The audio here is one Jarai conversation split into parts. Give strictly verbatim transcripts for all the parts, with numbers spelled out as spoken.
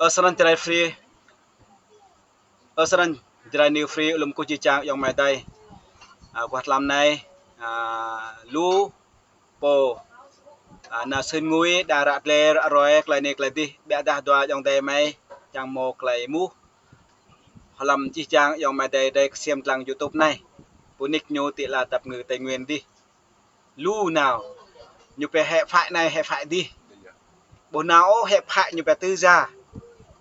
Ơ sơnăn Jrai Free. Ơ sơnăn Jrai New Free, lơ̆m kơ jih jang ayŏng amai adơi. A, kơ hlăm anai, a, lu pô, a, nao sưn ngui, đa ră tle, ră ruai, tơlơi anai, tơlơi adih, biă dah dua ayŏng adơi amai, čang hmâo tơlơi ƀuh. Hlăm jih jang ayŏng amai adơi, adơi kơsem lăng YouTube anai. Pơnik ñu ti ala dap ngư Tây Nguyên adih. Lu nao. Ñu pia hĕ phải anai, hĕ phải adih. Ƀu nao ôh hĕ phải ñu pia tư gia.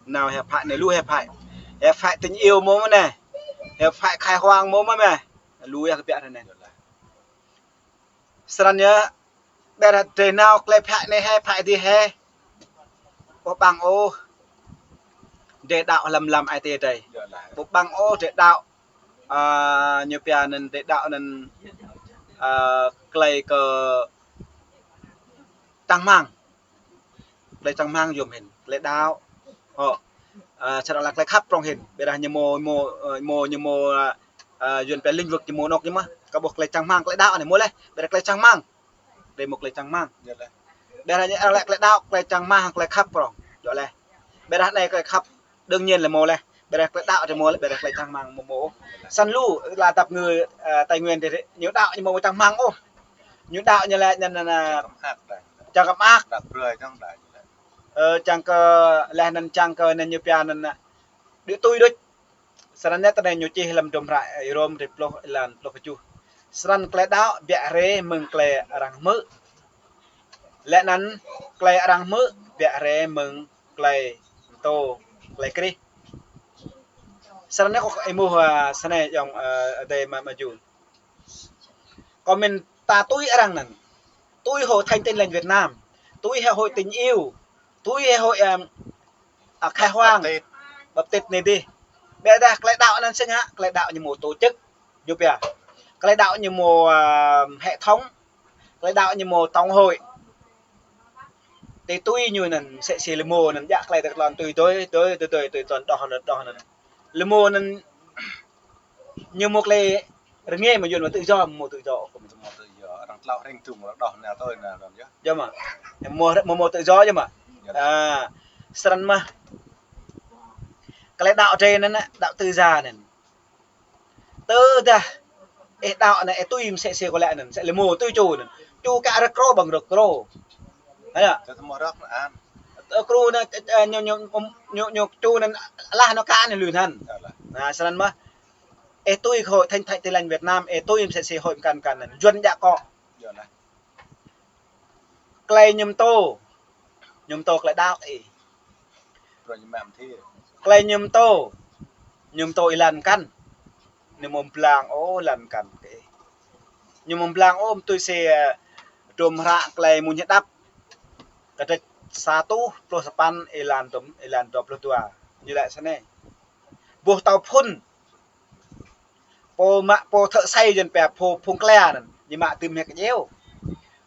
Nao hĕ phải anai lu hĕ phải. Hĕ phải tình yêu mơ̆ mơ̆ anai. Hĕ phải khai hoang mơ̆ mơ̆ mơ̆. Lu yơh kơ biă anai. Srăn yơh, ƀiă dah drơi nao tơlơi phải anai hĕ, phải adih hĕ. Ƀu ƀăng ôh. Drơi đaŏ lăm lăm ai tiê drơi. Ƀu ƀăng ôh drơi đaŏ. A, ñu pia anŭn drơi đaŏ anŭn, a, tơlơi kơ čang rơmang. Tơlơi čang rơmang yôm hĭn, tơlơi đaŏ. Hŏ. A, srăng lăng tơlơi khăp prŏng hĭn. Ƀiă dah ñu hmâo, hmâo, ơ, hmâo, ñu hmâo, a, a, Yuan pia lĩnh vực ñu hmâo anŏ ñu mơ̆. Kâo ƀuh tơlơi čang rơmang, tơlơi đaŏ anai hmâo laih. Ƀiă dah tơlơi čang rơmang. Drơi hmâo tơlơi čang rơmang. Ƀiă dah ñu lăng tơlơi đaŏ, tơlơi čang rơmang, tơlơi khăp prŏng. Yơh laih. Ƀiă dah anai tơlơi khăp đương nhiên lĕ hmâo laih. Ƀiă dah tơlơi đaŏ drơi hmâo laih, ƀiă dah tơlơi čang rơmang hmâo hmâo. Srăn lu, ala dap ngư, a, Tây Nguyên drơi, ñu đaŏ ñu hmâo čang rơmang ôh. Ñu đaŏ ñu laĭ anŭn, anŭn, anŭn, čang kơ mơak. Ơ, čang kơ, laih anŭn čang kơ anŭn ñu pia anŭn, anŭn, đĭ tui đôč. Srăn anai tơlơi ñu čih lăm hră Rôm drơi pluh, êlan pluh kơjuh. Srăn tơlơi đaŏ biă rai mơ̆ng tơlơi arăng hmư̆. Laih anŭn tơlơi arăng hmư̆ biă rai mơ̆ng tơlơi pơtô, tơlơi Krist. Srăn anai kâo êmuh, a, srăn anai ayŏng, a, adơi mă, mă jun. Kâo mĭn ta tui arăng anŭn. Tui Hội Thánh Tin Lành Việt Nam. Tui hĕ hội tình yêu. Tui hĕ hội, a, a, khai hoang. Baptist. Baptist anai adih. Ƀiă dah tơlơi đaŏ anŭn sĭt hă, tơlơi đaŏ ñu hmâo tổ chức. Ñu pia. Tơlơi đaŏ ñu hmâo, a, hệ thống. Tơlơi đaŏ ñu hmâo tổng hội. Tui tui ñu anŭn, mơsĕ si lơmo anŭn, djă tơlơi tơlơi tui tui, tui tui tui, tui tui, đŏh anŭn, đŏh anŭn. Lơmo anŭn, ñu hmâo tơlơi rơngai mơ̆ Yuan mơ̆ tự do, hmâo tự do. Hmâo tự do, arăng tlao hrĕng thŭng, đŏh anai tui anŭn, anŭn yơh. Yơh mơ̆. Hmâo, hmâo, hmâo tự do yơh mơ̆. Yơh. A, srăn mơ̆. Tơlơi đaŏ drơi anŭn, đaŏ tư gia anŭn. Tơdah ih đaŏ anai, ih tui mơsĕ si kâo laĭ anŭn, mơsĕ lơmo tui čô anŭn. Čô kă rơ̆k krô ƀơ̆ng rơ̆k krô. Hă? Ơ, krô anŭn, ơ, ñu, ñu, ñu, ñu čô anŭn alah anŭn kă anŭn lui anŭn. Anŭn srăn mơ̆. Ih tui Hội Thánh, Thánh Tin Lành Việt Nam, ih tui mơsĕ si hội mơkăn mơkăn anŭn. Yuan djă akŏ. Tơlơi ñu pơtô, ñu pơtô tơlơi đaŏ ih. Tơlơi ñu pơtô, ñu pơtô êlan mơkăn. Ñu hmâo pơblang ôh êlan mơkăn kơ ih. Ñu hmâo pơblang ôh tui si, ơ, hrŏm hră Tơlơi Mơñum Hiăp Đăp. Kơdrêč sa rơtuh pluh sapăn êlan tơm, êlan dua pluh dua. Ñu laĭ srăn anai. Boh tâo phŭn. Pô mă, pô thợ xây Yuan pia pô phung klia anŭn, ñu mă tơm hĕ kơjeo.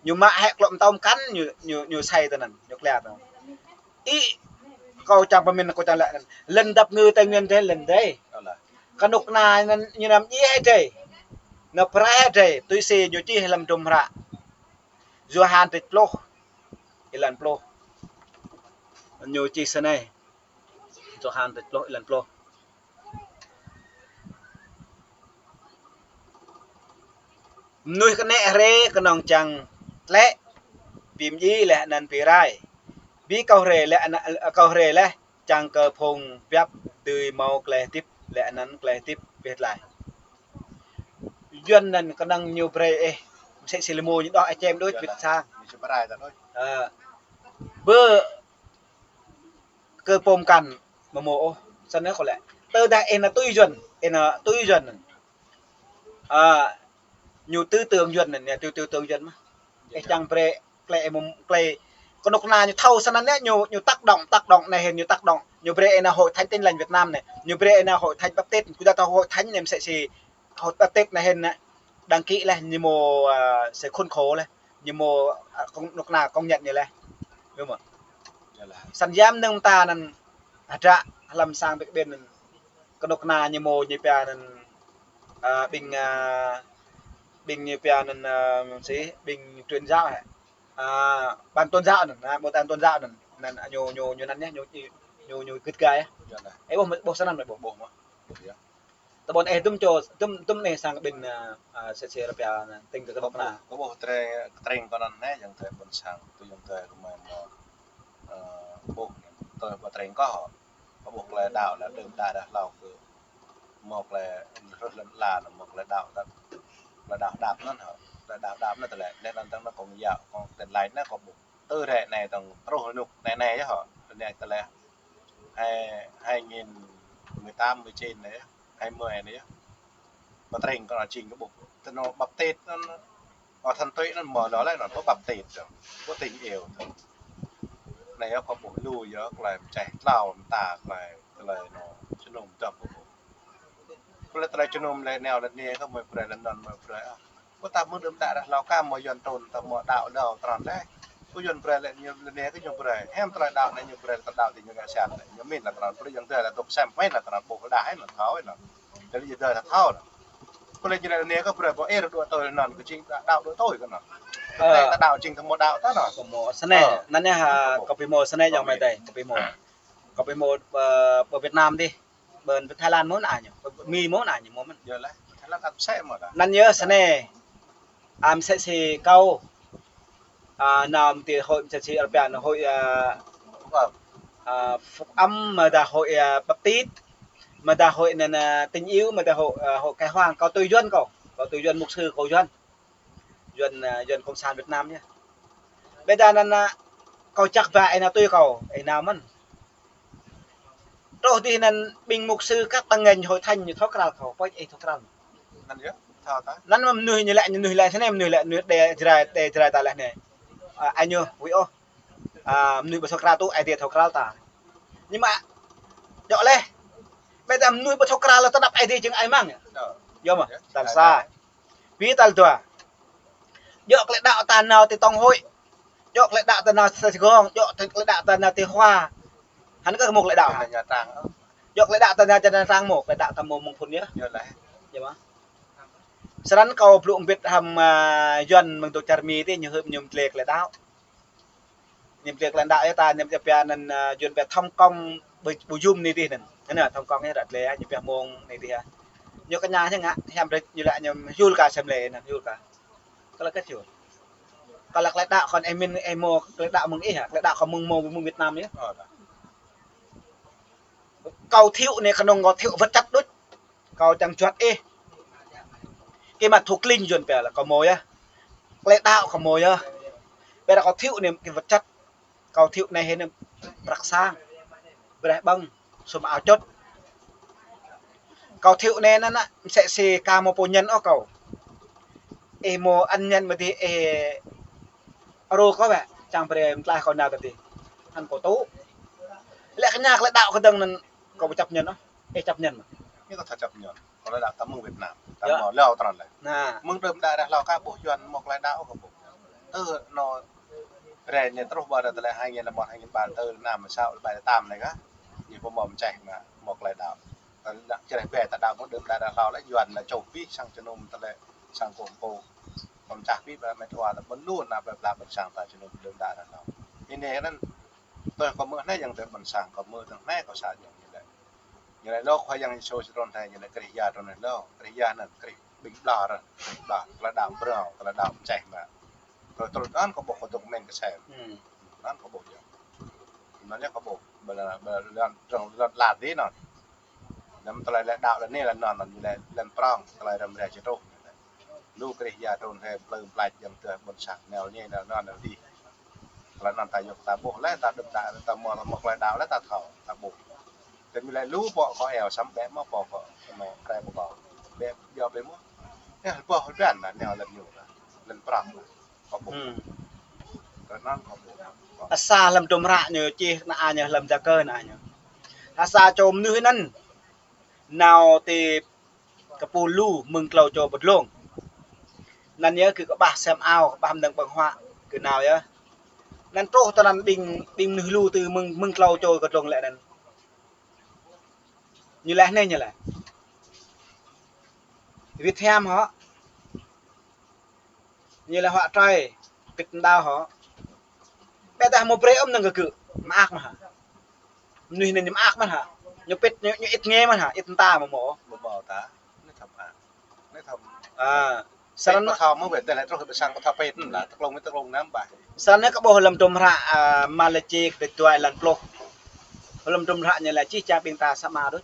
Ñu mă hĕ klŏm tơm mơkăn, ñu, ñu, ñu xây tơ anŭn, ñu klia tơ anŭn. Ih, kâo čang pơmĭn, kâo čang laĭ anŭn. Lŏn dap ngư Tây Nguyên drơi, lŏn drơi. Kơnuk kơna anŭn, ñu anăm djai drơi. Anăm pơrai drơi, tui si ñu čih lăm hrŏm hră. Yôhan drêč pluh, êlan pluh. Ñu čih srăn anai. Yôhan drêč pluh, êlan pluh. Mơnuih kơnĕ rai kơnơ̆ng čang tlĕ, bi mdjai laih anŭn bi rai. Bi kâo rai laih anŭn, kâo rai laih čang kơ phung biăp dưi hmâo tơlơi hơdip laih anŭn tơlơi hơdip abih bang. Yuan anŭn kơnơ̆ng ñu brơi ih, mơsĕ si lơmo ñu đŏh ih čem đôč wĭt sang. Ơ. Bơ kơ pô mơkăn mơ̆ hmâo ôh. Srăn anai kâo laĭ. Tơdah ih nao tui Yuan, ih nao tui Yuan. A, ñu tư tưởng Yuan anŭn, ñu tư, tư tưởng Yuan mơ̆. Ih čang brơi tơlơi mơ̆, tơlơi kơnuk kơna ñu thâo srăn anai ñu, ñu tác động, tác động anai hĭn ñu tác động. Ñu brơi ih nao Hội Thánh Tin Lành Việt Nam anai. Ñu brơi ih nao Hội Thánh Baptist, kơ dah thâo Hội Thánh anai mơsĕ si Hội Baptist anai hĭn anai. Đăng ký laih ñu hmâo, a, si khuôn khổ laih. Ñu hmâo, a, kơnuk kơna công nhận ñu laih. Yơh mơ̆. Srăn yam mơnơ̆ng mơta anŭn hơdră hlăm sang ƀĕ ƀĕn anŭn. Kơnuk kơna ñu hmâo ñu pia anŭn, a, ƀing, a, ƀing ñu pia anŭn, a, si, ƀing truyền giáo hĕ. A, ban tôn giáo anŭn, a, ban tôn giáo anŭn. Anŭn, a, ñu, ñu, ñu anŭn yơh, ñu, ñu, Ñu, ñu git gai. Yơh anai. Ih ƀuh, ƀuh sơnăn ƀuh. Ƀuh mơ̆. Yơh. Tơƀon ih dŭm čô, dŭm, dŭm ih sang kơ ƀing, ơ, ơ, sĕ sĕ rơpia anai, tơ̆ng kơ kơdŏk anai. Kâo ƀuh tơring, tơring kơ anŭn anai, yang tơring ƀôn sang, tui yang tơring kơ mơi mơ̆, ơ, ƀuh, tơring ƀuh tơring kâo. Kâo ƀuh tơlơi đaŏ lĕ đưm đă đah hlâo kơ mơ̆ tơlơi rơh lŏn ala anŭn mơ̆ tơlơi đaŏ đăp. Tơlơi đaŏ đăp anŭn hă. Tơlơi đaŏ đăp anŭn tơlơi. Lĕ anŭn tơ̆ng anŭn kâo ngă yă, kâo tơlơi anŭn kâo ƀuh. Tơ rĕ anai tơ̆ng truh rơnŭk anai anai yơh hă. Anai tơlơi hai, hai nghìn mười tám, mười chín anai yơh. Hai mươi anai yơh. Ƀă tơring kâo anŭn jing kâo ƀuh. Tơnŏ baptit anŭn, ơ, than tui anŭn mơ̆ lŏ lĕ anŭn ƀu baptit dơ̆ng. Ƀu tin yêu dơ̆ng. Anai yơh kâo ƀuh lu yơh, tơlơi mơčeh tlâo mơta, tơlơi, tơlơi anŭn jơnum dơ̆ng kâo ƀuh. Kơ lĕ tơlơi jơnum lĕ nao lĕ anai kơ mơi brơi lĕ anŭn mơi brơi ah. Kơ ta mơ̆ng đưm đă đah hlâo kơ mơi Yuan trŭn ta mơ̆ đaŏ đaŏ tơnăn lĕ. Kơ Yuan brơi lĕ ñu lĕ anai kơ ñu brơi. Hiam tơlơi đaŏ anai ñu brơi ta đaŏ ti ñu ngă siam lĕ. Ñu min lĕ tơnăn brơi yang tơlơi lĕ dŏ sem min lĕ tơnăn ƀuh đah anŭn thâo anŭn. Tơlơi ñu dơi ta thâo anŭn. Kơ lĕ ñu lĕ anai kơ brơi ƀu ih dua tui anŭn kơ jing đaŏ dua tui kơ anŭn. Kơ tơlơi ta đaŏ jing ta mơ̆ đaŏ ta anŭn. Kâo mơ̆ sơnai. Ơ. Anŭn anai hă, kâo ƀu mơ̆ sơnai yơh mơi tơi. Kâo ƀu mơ̆. Kâo ƀu mơ̆, ơ, ƀơi Việt Nam dih. Ƀơi Thái Lan mơ̆n anai ñu, Mi mơ̆n anai ñu mơ̆ mơ̆n. Yơh lah, Thái Lan ăt sĕ mơ̆ dah. Anŭn yơh sơnai. Ăm sĕ sĕ kâo. Ơ, anăm ti hội sĕ sĕ rơpia anŭn hội, ơ, Phúc âm. Ơ, Phúc âm, mơ̆ dah hội, ơ, baptit, mơ̆ dah hội anŭn, ơ, tình yêu, mơ̆ dah hội, ơ, hội cải hoang, kâo tui Yuan kâo. Kâo tui Yuan mục sư kâo Yuan. Yuan, ơ, Yuan Cộng sản Việt Nam yơh. Ƀiădah anŭn, ơ, kâo čăk ba ih nao tui kâo, ih nao mơ̆n. Truh dih anŭn ƀing mục sư kah tơngĕn hội thánh ñu thâo krăl kâo, pơč ih thâo krăl. Anŭn yơh, thâo ta. Anŭn mơnuih ñu lĕ, ñu mơnuih lĕ sơnai, mơnuih lĕ, mơnuih đe Jrai, đe Jrai ta lĕ anai. Ơ, anai ñu, ui ôh. Ơ, mơnuih ƀu thâo krăl tŭ, Aê Diê thâo krăl ta. Nhưng mà, djơ̆ lĕ. Ƀiădah mơnuih ƀu thâo krăl lĕ tơnap Aê Diê jing ai mơ̆ng. Yơh. Yơh mơ̆, tal sa. Pi tal dua. Djơ̆ tơlơi đaŏ ta nao ti tông hội. Djơ̆ tơlơi đaŏ ta nao ti Sài Gòn, djơ̆ tơlơi đaŏ ta nao ti Hoa. Hăn kơ mơ̆ tơlơi đaŏ hă? Djơ̆ tơlơi đaŏ ta nao ti Nha Trang mơ̆, tơlơi đaŏ ta mơ̆ mơ̆ng phun yơh. Yơh lah. Yơh mơ̆. Sơnăn kâo blŭ mbĭt hăm, ơ, Yuan mơ̆ng dŏ čar Mi tih ñu hưp ñu mơ̆ tơlơi đaŏ. Ñu mơ̆ tơlơi đaŏ yơh ta ñu mơ̆ pia anŭn, ơ, Yuan pia thông công ƀu, ƀu yum anai tih anŭn. Anŭn thông công yơh ră tơlơi ñu pia mơ̆ng anai tih yơh. Ñu kơ ñu ñu ngă hiam rĕč ñu lĕ ñu hiul kơ sem lĕ anŭn hiul kơ. Kơ lĕ kơ hiul. Kơ lĕ tơlơi đaŏ kơ anai min ih mơ̆ tơlơi đaŏ mơ̆ng ih hă, tơlơi đaŏ kơ mơ̆ng mơ̆ng mơ̆ng Việt Nam yơh. Kâo thiếu anai kơnơ̆ng kâo thiếu vật chất đôč. Kâo čang juăt ih. Kơ mă thu kling Yuan pia lĕ kâo mơ̆ yơh. Tơlơi đaŏ kâo mơ̆ yơh. Ƀiădah kâo thiếu anai kơ vật chất. Kâo thiếu anai hĭ anai prăk sang. Brơi ƀơ̆ng, sum ao čut. Kâo thiếu anai anŭn, anŭn, sĕ sĕ kâo mơ̆ pô ñăn ôh kâo. Ih mơ̆ ăn ñăn mơ̆ dih ih rô kâo wĕ, čang brơi mơtlaih kâo nao tơ dih. Hăn kâo tŭ. Lĕ kơ ñu tơlơi đaŏ kơ dơ̆ng anŭn kâo ƀu chấp nhận ôh. Ih chấp nhận mơ̆? Ñu kơ thâo chấp nhận. Kơ lĕ đaŏ ta mơ̆ng Việt Nam. Ta mơ̆ leo tơnăn lĕ. Mơ̆ng đưm đă đah hlâo kơ ƀuh Yuan mơ̆ tơlơi đaŏ kơ ƀuh. Tơ anŭn. Rĕ anai truh ƀơi tơlơi hai nghìn lẻ một, hai nghìn ba, tơ năm, sáu, bảy, tám anai kơ. Ñu ƀu mơ̆ mơčeh mơ̆ mơ̆ tơlơi đaŏ. Tơlơi đaŏ čreh bĕ ta đaŏ mơ̆ng đưm đă đah hlâo lĕ Yuan lĕ čô pih sang jơnum tơlơi sang kông pô. Kâo mơčeh pih ƀă met wa ta ƀôn lu ană plơi pla ƀôn sang ta jơnum đưm đă đah hlâo. Anai anŭn. Tui kâo mơ̆ anai yang tơ ƀôn sang kâo mơ̆ tơ anai kâo sa yang ñu lĕ. Ñu lĕ lŏ Khua Yang Yêsu trŭn hrơi ñu lĕ Krist Yang trŭn hrơi lŏ. Krist Yang anŭn Krist ƀing ƀlŏr, ƀlŏr, tơlơi đaŏ brơi, tơlơi đaŏ mơčeh mă. Tơlơi trŭn anŭn kâo ƀuh kâo dŏ mơ̆ng kơ sem. Anŭn kâo ƀuh yơh. Anŭn yơh kâo ƀuh. Ƀơi lŏn, ƀơi lŏn, lŏn, lŏn ala dih anŭn. Anŭn tơlơi lĕ đaŏ lĕ anai lĕ anŭn, anŭn lĕ lŏn prŏng, tơlơi răm rai či truh. Lu Krist Yang trŭn hrơi plư plač yang tơ ƀôn sang nao anai nao anŭn nao dih. Tơlơi anŭn ta yua ta ƀuh lĕ ta đưm đă ta mơ̆ mơ̆ tơlơi đaŏ lĕ ta thâo ta ƀuh. Tơl ñu lĕ lu pô kơ eo săm ƀĕ mơ̆ pô kơ mơ̆ krĕ ƀu kơ. Ƀĕ yua ƀĕ mơ̆. Ơ, pô hơbăn anŭn nao lĕ ñu. Lĕ prăk. Kâo ƀuh. Tơl anŭn kâo ƀuh. Asar lăm dôm hră ñu čih ană ñu lăm čar kơ ană ñu. Asar čô mơnuih anŭn. Nao ti kơ pô lu mơ̆ng klâo čô pơdlông. Anŭn yơh kơ kơƀah sem ao, kơƀah mơnơ̆ng ƀơ̆ng huă, kơ nao yơh. Anŭn truh tơ anŭn ƀing, ƀing mơnuih lu tơ mơ̆ng, mơ̆ng klâo čô pơdlông lĕ anŭn. Ñu lĕ anai ñu lĕ. Việt Nam hŏ. Ñu lĕ huă trơi, kĭt mơđao hŏ. Ƀiădah mơ̆ brơi ôm anŭn kơ gơ̆, mơak mơ̆ hă. Mơnuih anŭn ñu mơak mơ̆n hă. Ñu pĭt, ñu, ñu ĭt nge mơ̆n hă, ĭt mơta mơ̆ mơ̆. Ƀu ƀu ta. Anai thâo mơak. Anai thâo. À, srăng mơ̆ thâo mơ̆ wơ̆t tơlơi truh ƀơi sang kơ thâo pĭt anŭn lah, tơklông mơ̆ tơklông năm ƀah. Srăng anai kơ ƀuh lăm hră, à, Malaki kơdơi dua êlan pluh. Lăm hră ñu laĭ čih čang ƀing ta samơ̆ đôč.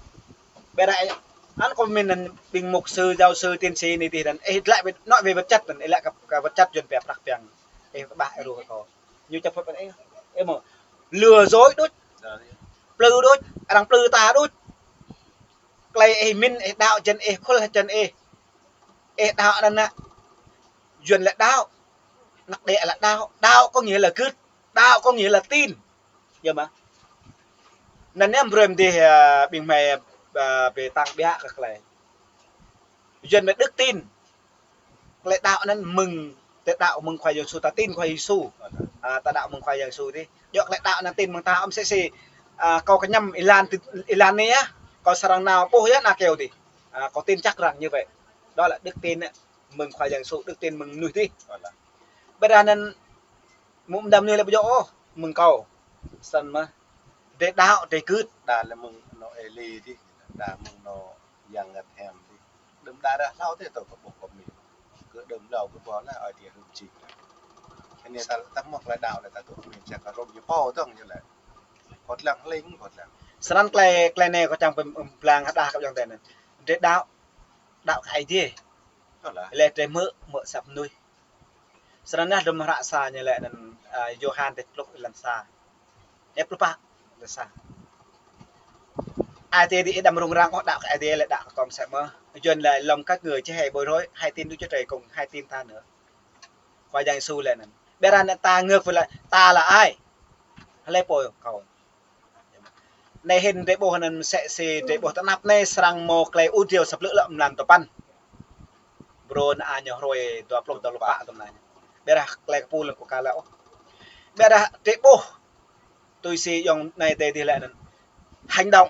Ƀiădah, anŭn kơ mĭn anŭn ƀing mục sư, giáo sư, tiến sĩ anai tih anŭn. Ih laĭ wơ̆t, nói về vật chất anŭn, ih laĭ kơ, kơ vật chất Yuan pia prăk piăng. Ih ƀah ih ruh kơ. Ñu čăp phŭt ih, ih mơ̆. Lừa dối đôč. Plư đôč, arăng plư ta đôč. Tơlơi ih mĭn, ih đaŏ jăn ih, khul jăn ih. Ih đaŏ anŭn nă. Yuan laĭ đaŏ. Anăk Đê laĭ đaŏ. Đaŏ có nghĩa là gưt. Đaŏ có nghĩa là tin. Yơh mơ̆. Anŭn anai brơi mơ̆ dih, à, ƀing mơi, à, ƀơi tăng ƀiă kơ tơlơi. Yuan mơ̆ đức tin. Tơlơi đaŏ anŭn mơ̆ng, ta đaŏ mơ̆ng Khua Yang Yêsu, ta tin Khua Yang Yêsu. À, ta đaŏ mơ̆ng Khua Yang Yêsu dih. Yua tơlơi đaŏ anŭn tin mơ̆ng ta ƀu mơsĕ si, à, kâo kơñăm êlan ti-, êlan anai yơh. Kâo srăng nao ƀuh yơh ană kâo dih. À, kâo tin chắc rằng như vậy. Đó là đức tin á, mơ̆ng Khua Yang Yêsu, đức tin mơ̆ng mơnuih dih. Ƀiădah anŭn mơ̆ mơdăm mơnuih laĭ ƀu djơ̆ ôh, mơ̆ng kâo. Srăng mơ̆. Drơi đaŏ, drơi gưt. Đa lĕ mơ̆ng anŏ Êli dih, đa mơ̆ng anŏ Yang Ngăt Hiam dih. Đưm đă ră hlâo dih tơ kơ ƀuh kơ mĭn. Kơ đưm hlâo kơ ƀuh lah ai tiê hưm čih. Anai ta, ta mơ̆ tơlơi đaŏ lĕ ta tŭ mĭn čang kơ rôm ñu pô dơ̆ng ñu lĕ. Kơ lăng hling, kơ lăng. Srăng tơlơi, tơlơi anai kâo čang pơm-, pơblang hơđah kơ ayŏng adơi anŭn. Drơi đaŏ, đaŏ kơ Ơi Adai. Tơl lah. Lĕ drơi hmư̆, hmư̆ asăp mơnuih. Srăng anai lăm hră sa ñu laĭ anŭn, à, Yôhan dêh pluh êlan sa. Ơ pluh pă êlan sa. Ơi Adai dih ih đăm rŭng răng ôh, đaŏ kơ Ơi Adai lĕ đaŏ kơ kâo mơsĕ mơ̆. Yuan laĭ lòng các người chứ hãy bối rối, hãy tin Đức Chúa Trời cùng hãy tin ta nữa. Khua Yang Yêsu laĭ anŭn. Ƀiădah anŭn ta ngược với lại ta là ai? Hlơi pô kâo. Anai hĭn drơi ƀuh anŭn mơsĕ si drơi ƀuh tơnap anai srăng mơ̆ tơlơi ur rơyâo sa blư̆ lŏ mlan tơpăn. Brô anŭn ñu hrơi dua pluh dua pluh pă tơm anai. Ƀiădah tơlơi kơ pul kơ ka lĕ ôh. Ƀiădah drơi ƀuh tui si ayŏng anai dêh dih laĭ anŭn. Hành động.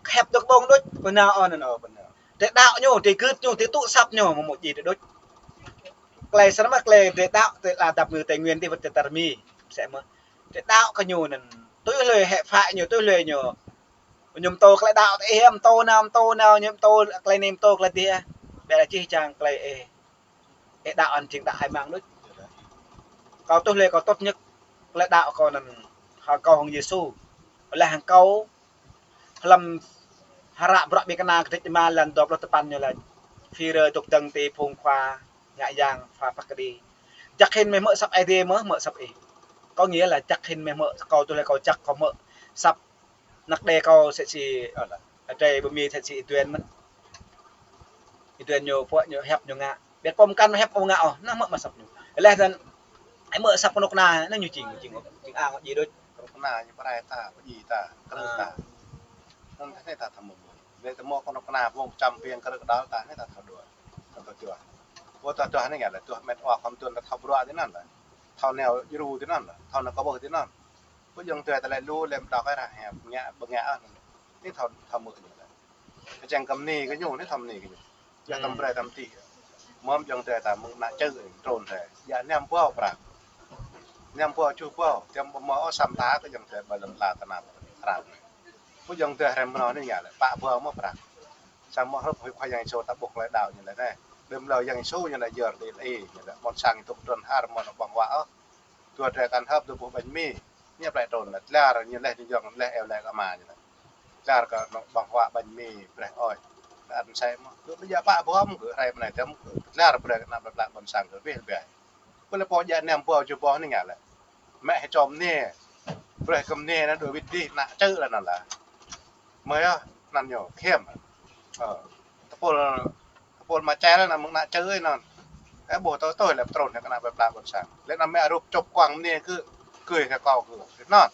Khĕp dŏ ƀơ̆ng đôč, pơnao ôh anŭn. Ơ, pơnao. Drơi đaŏ ñu, drơi gưt ñu, drơi tŭ asăp ñu, mơ̆ mơ̆ djai drơi đôč. Tơlơi srăng mơ̆ tơlơi drơi đaŏ, tơlơi adăp ngư Tây Nguyên dih wơ̆t tơlơi ta rơmi. Mơsĕ mơ̆. Drơi đaŏ kơ ñu anŭn. Tui hlơi hĕ phă ñu, tui hlơi ñu. Ñu pơtô tơlơi đaŏ, ih pơtô nao, pơtô nao, ñu pơtô tơlơi anai, pơtô tơlơi dih. Ƀiădah čih čang tơlơi ih. Ih đaŏ anŭn jing đaŏ hai măng đôč. Kâo tui hlơi kâo tốt nhất, tơlơi đaŏ kâo anŭn, hăng kâo hăng Yêsu. Laih hăng kâo, lăm hră Bruă Ƀing Kơna kơdrêč rơma êlan dua pluh tơpăn ñu laĭ. Phi rơ dŏ dơ̆ng ti phung khua ngă yang pha pơkă đĭ. Jăk hĭn mơi hmư̆ asăp Ơi Adai mơ̆, hmư̆ asăp ih. Có nghĩa là jăk hĭn mơi hmư̆, kâo tui hlơi kâo jăk kâo hmư̆ asăp Anăk Đê kâo mơsĕ si, ơ lah, adơi ƀu mĭn mơsĕ si Y Duen mơ̆n. Y Duen ñu pô ñu hiăp ñu ngă. Biăt pô mơkăn hiăp pô ngă ôh, anŭn hmư̆ mă asăp ñu. Laih anŭn, ih hmư̆ asăp kơnuk kơna, anŭn ñu jing, jing, jing ang djai đôč. Kơnuk kơna ñu pơrai ta, pơdjai ta, krư̆ ta. Anŭn anai ta thâo mơ̆. Lĕ ta mơ̆ kơnuk kơna pô čăm piêng krư̆ đôč ta, anai ta thâo đuaĭ. Ta thâo juă. Pô ta juă anai ngă lĕ, juă met wa khŏm tuan ta thâo bruă tui anŭn lah. Thâo nao djru tui anŭn lah. Thâo nao kơ ƀuh tui anŭn. Pô ayŏng adơi ta lĕ lu lĕ mơdŏ kơ ră hiăp ngă, ƀu ngă ôh. Anai thâo, thâo mơ̆ ñu lĕ. Kơčăng kơ mơni kơ ñu, anai thâo mơni kơ ñu. Yua tơm brơi tơm tih. Mơ̆ ayŏng adơi ta mơ̆ng ană čư̆ trôn hrơi. Yua năm ƀâo prăk. Năm ƀâo, tơjuh ƀâo. Tiăm ƀu mơ̆ ôh sam ta kơ ayŏng adơi ƀơi lŏn ala tơnap. Prăk. Pô ayŏng adơi hrăm mơnơ̆ng anai ngă lĕ. Pă ƀâo mơ̆ prăk. Samơ̆ mơ̆ hrup Khua Yang Yêsu ta ƀuh tơlơi đaŏ ñu lĕ anai. Đưm hlâo Yang Yêsu ñu lĕ yơr ti lĕ, ñu lĕ ƀôn sang tŭ trôn har mơ̆ anŏ ƀơ̆ng huă ôh. Dua drơi kăn hơp dua ƀuh ƀañ mi. Ñu plĕ trôn lĕ, tơlar ñu laih ñu yŏng, laih eo laih kơ ama ñu lĕ. Tơlar kơ anŏ ƀơ̆ng huă ƀañ mi, brơi ôh. Kơ ăn sai mơ̆. Kơ ƀu djơ̆ pă ƀom, kơ hrơi mơnai tơm, kơ tơlar brơi kơ ană plơi pla ƀôn sang kơ wih ƀiă. Kơ lĕ pô djơ̆ năm ƀâo tơjuh ƀâo anai ngă lĕ. Mă hĭ čom anai. Brơi kơ mơnai anai đuaĭ wĭt dih, ană čư̆ lĕ anŭn lah. Mơi ah, anăn ñu, khiêm. Ơ, tơpul, tơpul mă čel anăn mơ̆ng ană čư̆ anŭn. Ơ, ƀuh tui tui lĕ pơtrŭn hĕ kơ ană plơi pla ƀôn sang. Lĕ anăn mă rup čŏp kuăng mơnai kơ, kơ hĕ kâo kơ. Anŭn.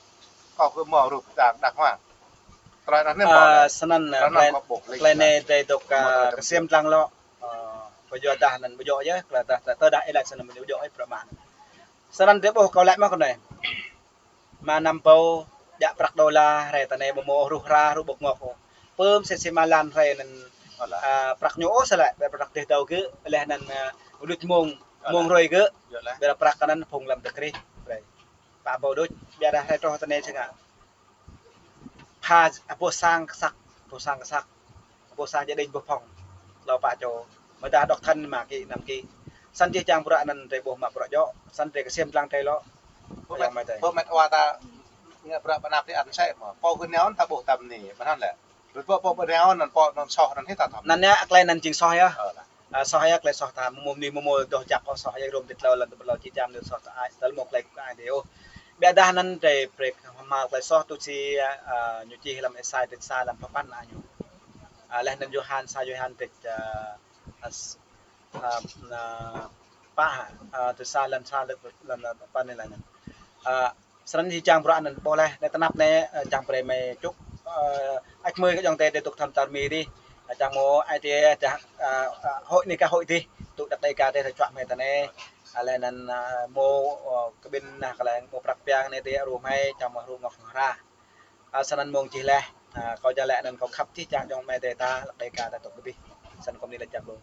Kâo kơ mơ̆ rup đang đàng hoàng. Tơlơi anŭn anai mơ̆ lĕ. Snăn, tơlơi anŭn kâo ƀuh lĕ. Tơlơi anai drơi dŏ, ơ, kơsem lăng lŏ. Ơ, pơyua dah anăn ƀu djơ̆ yơh, tơlơi dah, tơdah ih laĭ snăn ƀu djơ̆ ih prăk mă. Snăn drơi ƀuh kâo laĭ mă kơ anai. Mă năm ƀâo, djă prăk đôla, hrơi tơ anai ƀu mơ̆ ruh ra, ruh ƀơ̆k ngŏk. Pơm sĕ si mă lăn hrơi anŭn, a, prăk ñu ôh sơlĕ, ƀiă prăk dêh dâo gơ̆, laih anŭn, a, luč mông, mông hrơi gơ̆, ƀiă prăk anŭn phung lăm tơkrih, hrơi. Pă ƀâo đôč, ƀiădah hrơi truh tơ anai sơngă. Ha, ƀuh sang kơsăk, ƀuh sang kơsăk, ƀuh sang gia đình ƀuh phŏng. Lâo pă čô. Mơ̆ dah độc thân mă kĭ, năm kĭ. Săn čih čang bruă anŭn drei ƀuh mă bruă djŏ. Săn drei kơsem lăng drei lŏ. Ƀu mĕt, ƀu mĕt wa ta ngă bruă pơ anăp ti ăn sĕ mơ̆. Pô hưn nao ta ƀuh tăm ni, mơ̆n hăn lĕ. Ƀu pô, pô, pô nao anŭn pô anŭn soh anŭn hĭ ta thăm. Anŭn anai klei anŭn jing soh yơh. Ơ, lah. Ơ, soh yơh, klei soh ta, mơ̆ mơ̆ ni mơ̆ mơ̆ dŏ jak kơ soh yơh, rum ti tlâo lăn tơpă tlâo či čăm ni soh ta ai, tơl mơ̆ klei kơ ai dih ôh. Biă dah anŭn drei brei hmâo klei soh tui si, ơ, ñu čih lăm Êsai, tĕt sa lăm pơpăn anŭn. Ơ, laih anŭn Yôhan, sa Yôhan tĕt, ơ, ơ, s-, ơ, ơ, pă, ơ, tĕt sa lăn sa lăn, lăn, lăn pơpăn ni lăn anŭn. Ơ, Srăn hi čang bruă anŭn ƀuh laih, anai tơnap anai, ơ, čang brei mơi čuk, ơ, ăč mơi kơ ayŏng adơi dŏ tŭk tơm tar mi dih, ơ, čang mơ̆ ai tiê, čang, ơ, ơ, hội anai kơ hội dih, tŭ đăk đei kơ adơi ta čuă mơi tơ anai, ơ, laih anŭn, ơ, mơ̆, ơ, kơ ƀing nah kơ lĕ mơ̆ prăk piang anai dih, rŭ mơi, čang mơ̆ rŭ ngŏk ngŏk ra. Ơ, srăn mơ̆ng čih laih, ơ, kâo jă laih anŭn kâo khăp čih čang ayŏng amai adơi ta, lăk đei kơ ta tŭk kơ dih, srăn kơ mơi ni lĕ čang lu.